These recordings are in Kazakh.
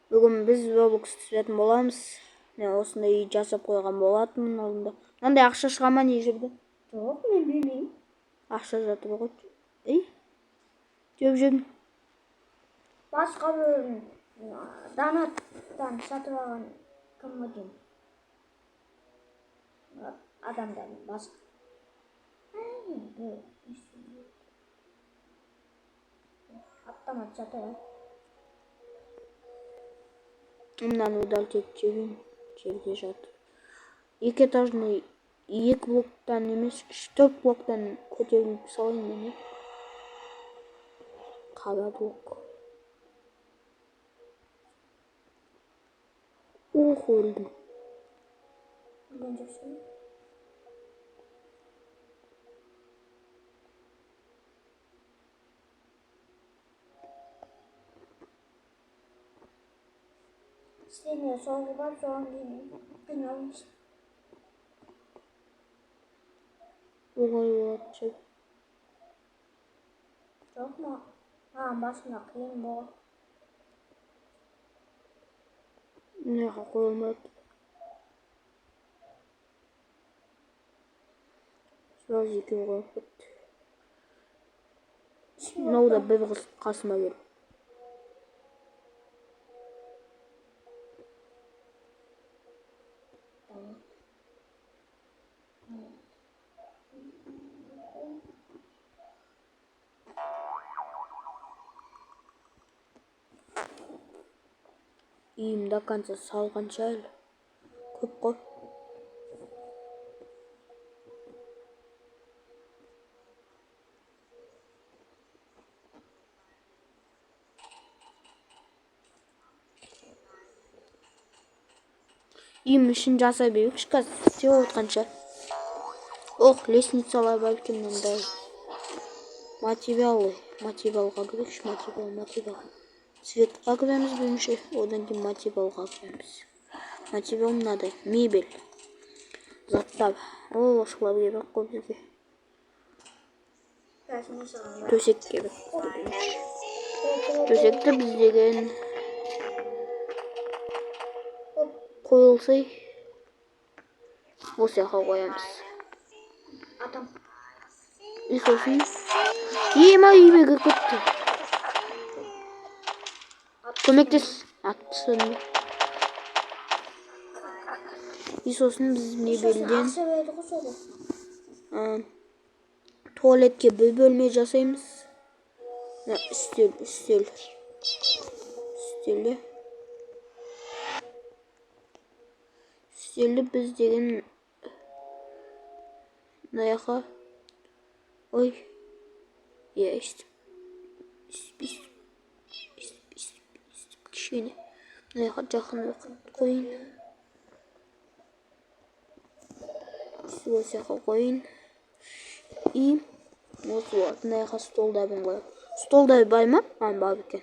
Бүгін біз Roblox түсіретін боламыз. Мен осындай үй жасап қойған болатынмын алдында. Мынандай ақша шыға ма не жерде? Жоқ, мен білмеймін. Ақша жатыр ғой. Ей. Жеп жедім. Басқа біреудің донаттан сатып алған кім деймін? Адамдардың басқа. Ай, біреу не істейді? Автомат сатып алып. Мынаны удалить етіп жіберейін. Жерде жатыр. Екі этажный екі блоктан емес, 3-4 блоктан көтеріліп салайын мен, иә. Қара блок. Ох, өлдім. Өлген жоқсың. Сені соғып алып, соған кейін қиналамыз. Оңай болатын шығар. Жоқ, маған басында қиын болған. Мына жаққа қоя алмайды. Сразу екеуін қойып кетті. Мынау да бір қыз қасыма келіп. Үйім до конца салғанша әлі. Көп қой. Үйім ішін жасай берейікші қазір істеп отқанша. Ох, лестницалар бар екен мынандай. Материалы. Материалға кірейікші, материал, материал. Цветқа кіреміз бірінші, одан кейін материалға кіреміз. Материал мынадай, мебель. Заттар. О, осылар керек қой бізге. Төсек керек бірінші. Төсекті біз деген қойылсай, осы жаққа қоямыз. Атам. И сосын ема үйіме кіріп кетті. Көмектес. Атсын. И сосын біз мебельден Ақша береді ғой сол. Туалетке бір бөлме жасаймыз. Мына үстел, үстел. Үстелді. Үстелді біз деген мына жаққа. Ой. Иә, өйстіп. Өйстіп, өйстіп. Өйстіп, өйстіп, өйстіп кішкене. Мына жаққа жақынырақ қояйын. Өйстіп осы жаққа қояйын. И осы болады. Мына жаққа столдарын қоямын. Столдар бар ма? А, бар екен.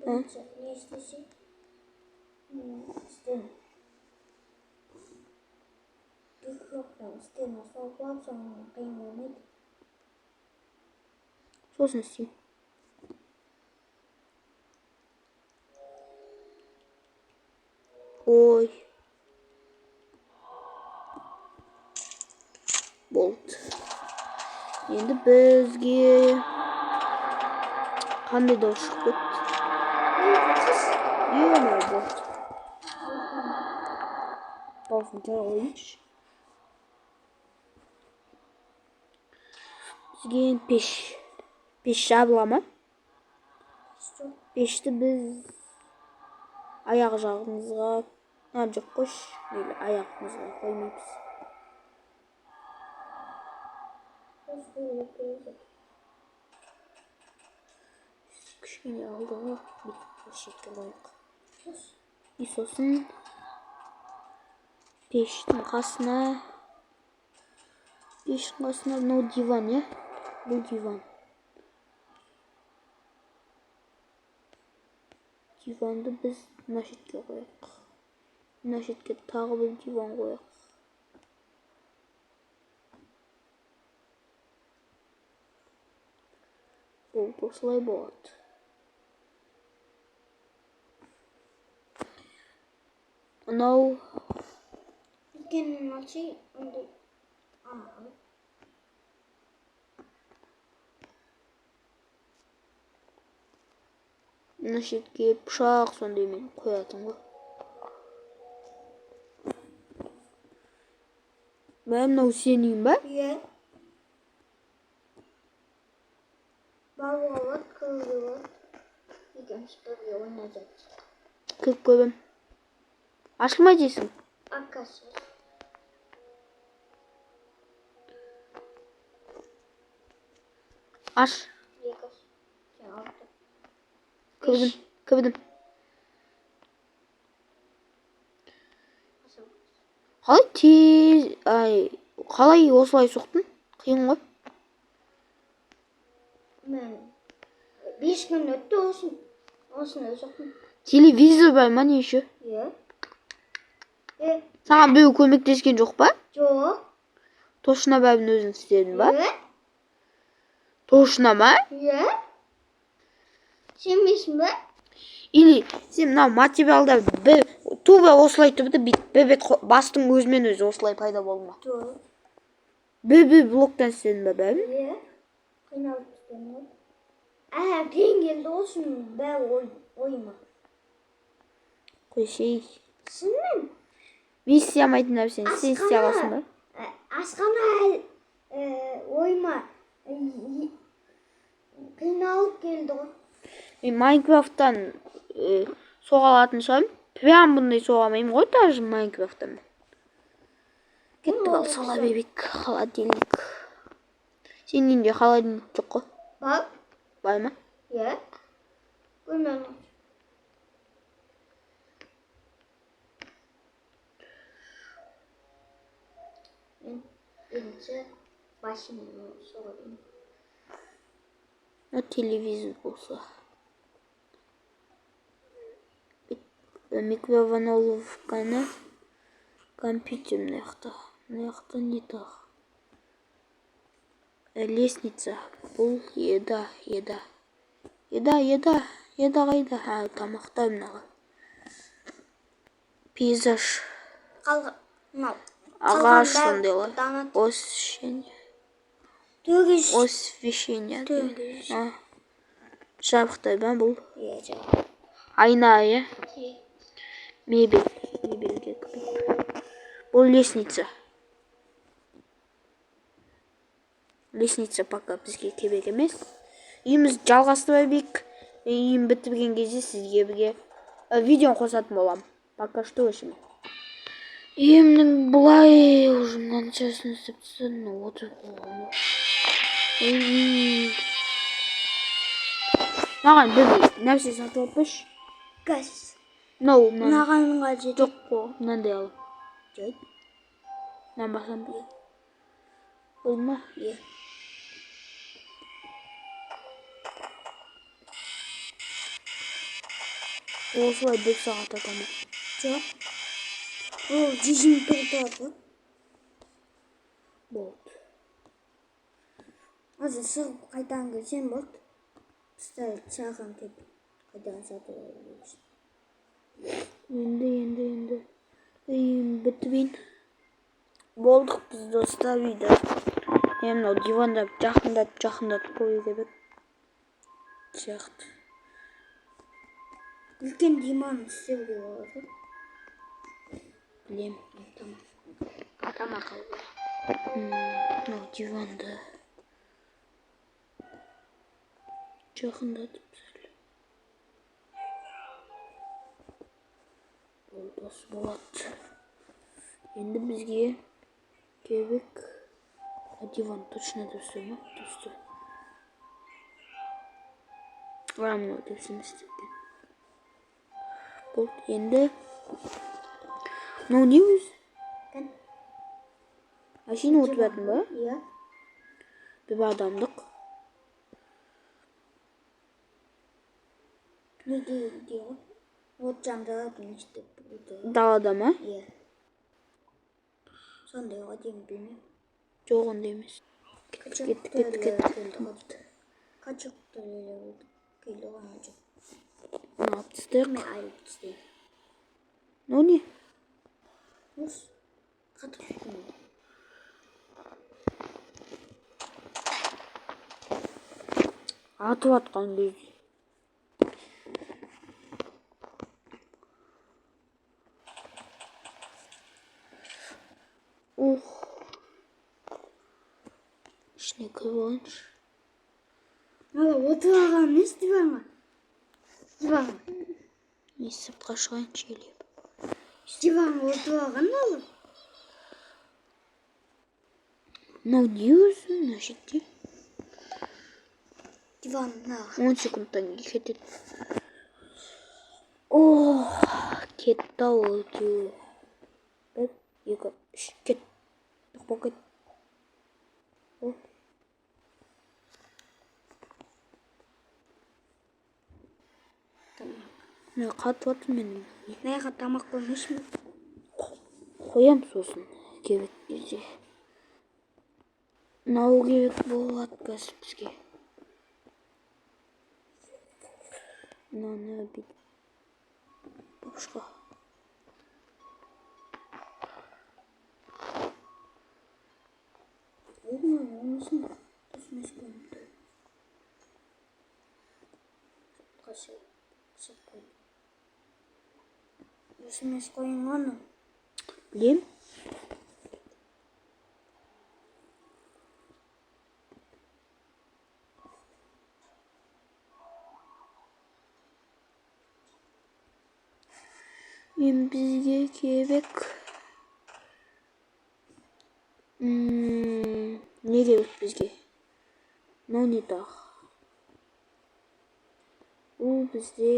Бірінші не істесең? Стен. Екі блоктан стені соғып алып, соған қиын болмайды. Сосын істеймін. Ой. Болды. Енді бізге қандай дауыс шығып кетті? Ё-моё, болды. Дауысын жай қояйыншы. Бізге енді пеш. Пеш жабыла ма? Жоқ. Пешті біз аяқ жағымызға, а, жоқ қойшы, мейлі, аяғымызға қоймаймыз. Осы қойып қойып. Кішкене алдыға бүйтіп осы шетке қояйық. И сосын пештің қасына, пештің қасына мынау диван, иә? Бұл диван. Диванды біз мына шетке қояйық. Мына шетке тағы бір диван қояйық. Болды, осылай болады. Мынау Үлкенін алшы, ондай. Мына шетке пышақ сондаймен қоятын ғой. Мә, мынау сенің үйің ба? Иә. Баруға болады, кіруге болады. Екеуміз бірге ойнап жатырмыз. Кіріп көрем. Ашылмай дейсің. Акасы. Аш. Екі. Сен алты. Кірдім. Кірдім. Асыл. Қалай тез, ай, қалай осылай соқтың? Қиын ғой. Мен 5 күн өтті осын. Осыны соқтым. Телевизор бар ма, не еще? Иә. Саған біреу көмектескен жоқ па? Жоқ. Точно бәрін өзің істедің ба? Иә. Точно ма? Иә. Сенбейсің ба? Или сен мынау материалда бір тура осылай тұрды, бүйтіп бір бет бастың өзімен өзі осылай пайда болды ма? Жоқ. Бір блоктан істедің ба бәрін? Иә. Қиналып істедім ғой. Әбден келді осының бәрі ойыма. Қойсей. Шынымен. Мен істей алмайтын нәрсені сен істей аласың ба? Асхана ойыма қиналып келді ғой. Мен Майнкрафттан соға алатын шығармын. Прям бұндай соға алмаймын ғой даже Майнкрафттан. Кеттік, ал сала берейік. Холодильник. Сенің үйіңде холодильник жоқ қой? Бар. Бар ма? Иә. Көрмедім. Мен бірінші машинаны соға берейін. Мына телевизор болса. Микроволновканы, компьютер мына жақта. Мына жақта не тағы? Лестница. Бұл еда, еда. Еда, еда, еда қайда? Ha, тамақтар мынаға. Пейзаж. Мынау. Ағаш Қалған сондайлар. бәрі Освещение. 400. Освещение. 400. А. Жабықтай ба бұл? Иә, жабық. Айна, иә? Иә. Мебель. Мебельге кіріп. Бұл лестница. Лестница пока бізге керек емес. Үйіміз жалғастыра берейік. Үйім бітірген кезде сізге бірге видеоны қосатын боламын. Пока что өшіме. Үйімнің былай уже мынаншасын істеп тастадым, отырып қойған. Маған бір нәрсе сатып алып берші. Газ. Мынау, мынаны. Мынағанға жетеді. Жоқ қой, мынандай алып. Жайт. Мынаны басам. Болды ма? Иә. Осылай бір сағат атамын. Жоқ. Ол 120 тұрады ғой. Болды. Азыр шығып қайтадан келсем болды. Пистолет шағын деп қайтадан сатып алу үшін. Енді. Үйім бітірейін. Болдық біз, достар, үйді. Енді мынау диванды жақындатып, жақындатып қою керек сияқты. Үлкен диван істеуге болады. Білем. Тамақ алуға. Мынау диванды жақындатып сәл. Болды, осы болады. Енді бізге керек диван точно дұрыс ма? Дұрыс тұр. А, мынау дұрыс емес екен. Болды, енді мынау не өзі? Кән. Әшейін отыратын ба? Иә. Бір адамдық. Не дейді ғой? От жандырып не істеп отырады. Далада ма? Иә. Сондай ғой деймін, білмеймін. Жоқ, ондай емес. Кеттік, кеттік, кеттік, кеттік. Качок келді ғой ана жақ. Мына алып тастайық. Мен айырып тастайын. Мынау не? Осы қатып түстім. Атып атқан кезде. Ух. Ішіне кіріп алайыншы. Ала отырып алған емес диванға. Диванға. Не, сыртқа шығайыншы елеп. Диванға отырып алған ала. Мынау не өзі мына жерде? Диванға. 10 секундтан кейін кетеді. Ох, кетті ау әйтеуір. Бір, екі, үш, кет. Жоқ болып кет. О. Мына қатып жатыр мен. Мына жаққа тамақ қоймайсың ба? Қоям сосын керек кезде. Мынау керек болады қазір бізге. Мынаны бүйтіп бұрышқа. Онысын дұрыс емес қойыпты. Сыртқа шығып қойды. Дұрыс емес қойылған ол. Білем. Мен бізге керек. Не керек бізге? Мынау не тағы? Бұл бізде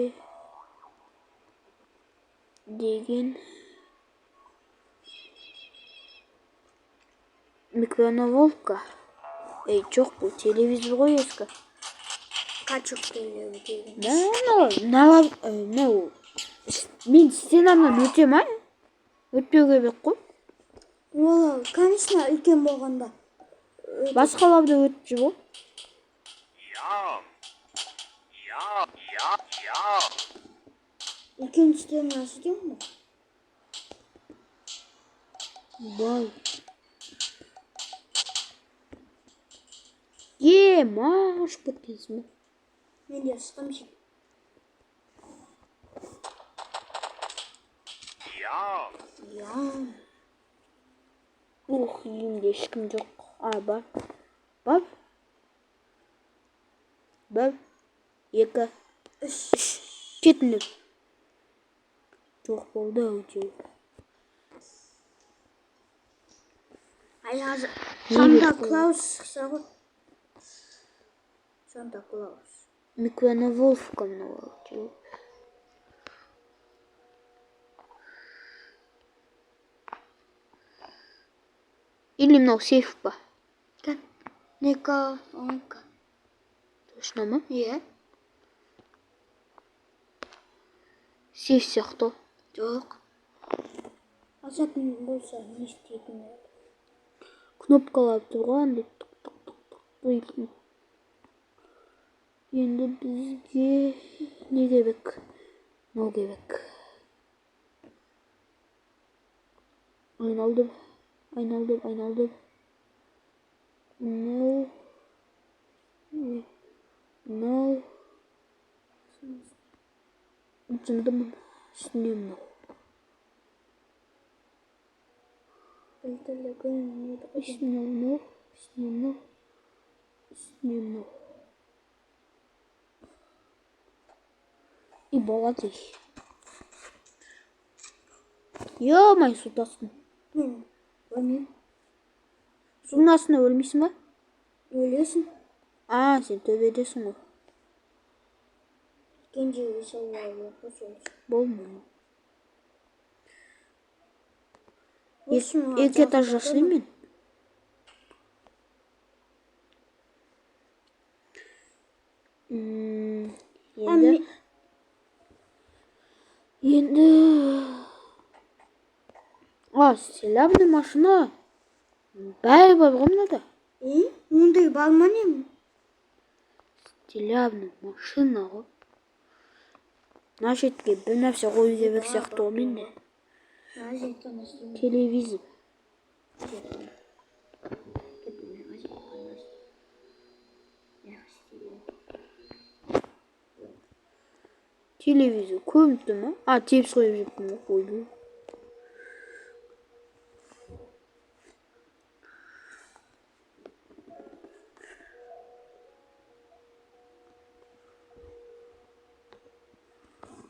деген микроволновка. Ей, жоқ, бұл телевизор ғой ескі. Качок деген. Мынау, мынау, мынау мен стенамнан өте ма? Өтпеу керек қой. Ол, конечно, үлкен болғанда. Басқалар да өтіп жүр ғой. Yum. Yum. Yum. Yum. Үлкен стенасы деймін ғой. Бай. Е, ма, ұшып кеткенсің бе? Мен де ұшқым ше. Yum. Ям. Ух, үйімде ешкім жоқ. А, бар. Бар. Бір, екі, Үш. үш. Кетіңдер. Жоқ болды әйтеуір. Аяз. Не Санта керек қой? Клаус шықса ғой. Санта Клаус. Микроволновка мынау әйтеуір. Или мынау сейф па? Кән. Микроволновка. Точно ма? Иә. Сейф сияқты. Жоқ. Ашатын болса не істейтін еді? Кнопкалар тұр ғой андай тық тық тық тық дейтін. Енді бізге не керек? Мынау керек. Айналдым, айналдым, айналдым. Мынау, мынау. Жындымын. Үстіне мынау. Білділігі не еді ғой? Үстіне мынау, үстіне мынау, үстіне мынау. И болады. Ё-моё, су тасқын. Мен өлмеймін. Судың астында өлмейсің ба? Өлесің. А, сен төбедесің ғой. Үлкен жерге салуға болады ғой сол. Болмайды. Осы мына Екі этаж жақта жасаймын мен. Енді енді а, стилявный машина. Бәрі бар ғой мынада. Е, ондай бар ма не? Стиральный машина ғой. Мына шетке бір нәрсе қою керек сияқты ғой менде. Мына жерде не істеймін? Телевизор. Мына істеймін. Телевизор көрініп тұр ма? А, тепс қойып жіберіппін ғой. Ойбу.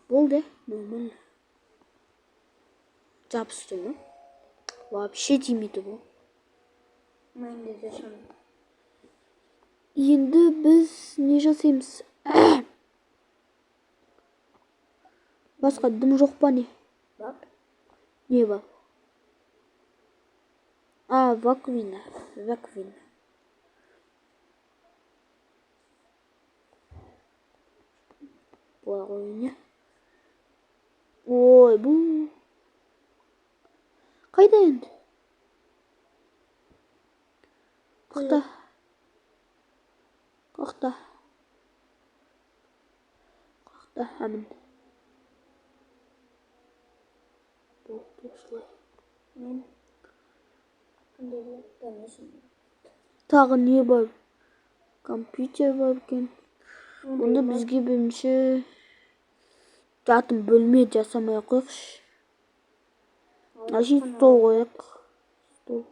Болды, нормально. Жабысты ма? Вообще тимейді бұл. Менде де сондай. Енді біз не жасаймыз? Басқа дым жоқ па, не? Бар. Не бар? А, раковина. Раковина. Былай қояйын, иә. Ой, бұл қайда енді? Қақта. Қақта. Қақта, әмін. Болды осылай. Мен күнделікті несін? Тағы не бар? Компьютер бар екен. Онда бізге бірінші жатын бөлме жасамай ақ қояйықшы. Әшейін стол қояйық. Стол.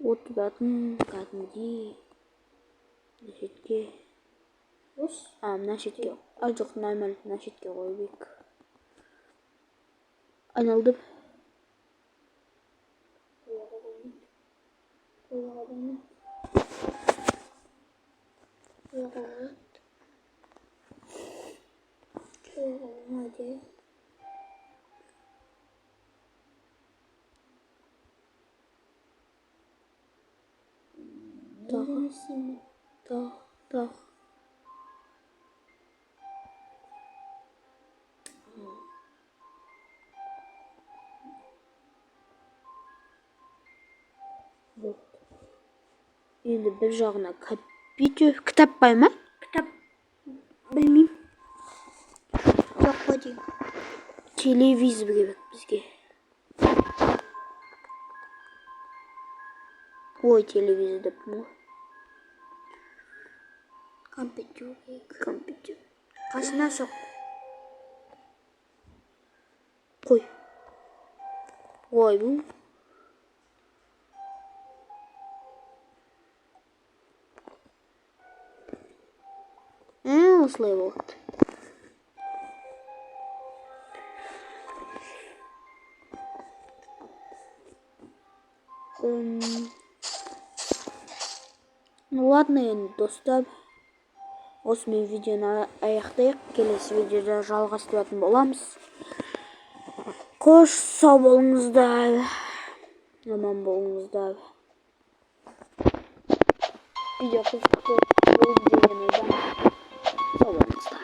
Отыратын кәдімгідей. Мына шетке. А, мына шетке. А, жоқ, нормально, мына шетке қойып ек. Айналдып. Қоюға болмайды. Қоюға болмайды. Қоюға болады. Қоюға болмайды. Тағы. Не істеймін? Тағы, тағы. Болды. Енді бір жағына компьютер, кітап бар ма? Кітап білмеймін. Жоқ қой деймін. Телевизор керек бізге. Ой, телевизор деппін ғой. Компьютер керек. Компьютер. Қасына соқ. Қой. Ой, бұл. Осылай болады. Ну ладно енді, достар. Осымен видеоны аяқтайық. Келесі видеода жалғастыратын боламыз. Қош, сау болыңыздар. Аман болыңыздар. Видео қызықты болды деген ойдамын. Сау болыңыздар.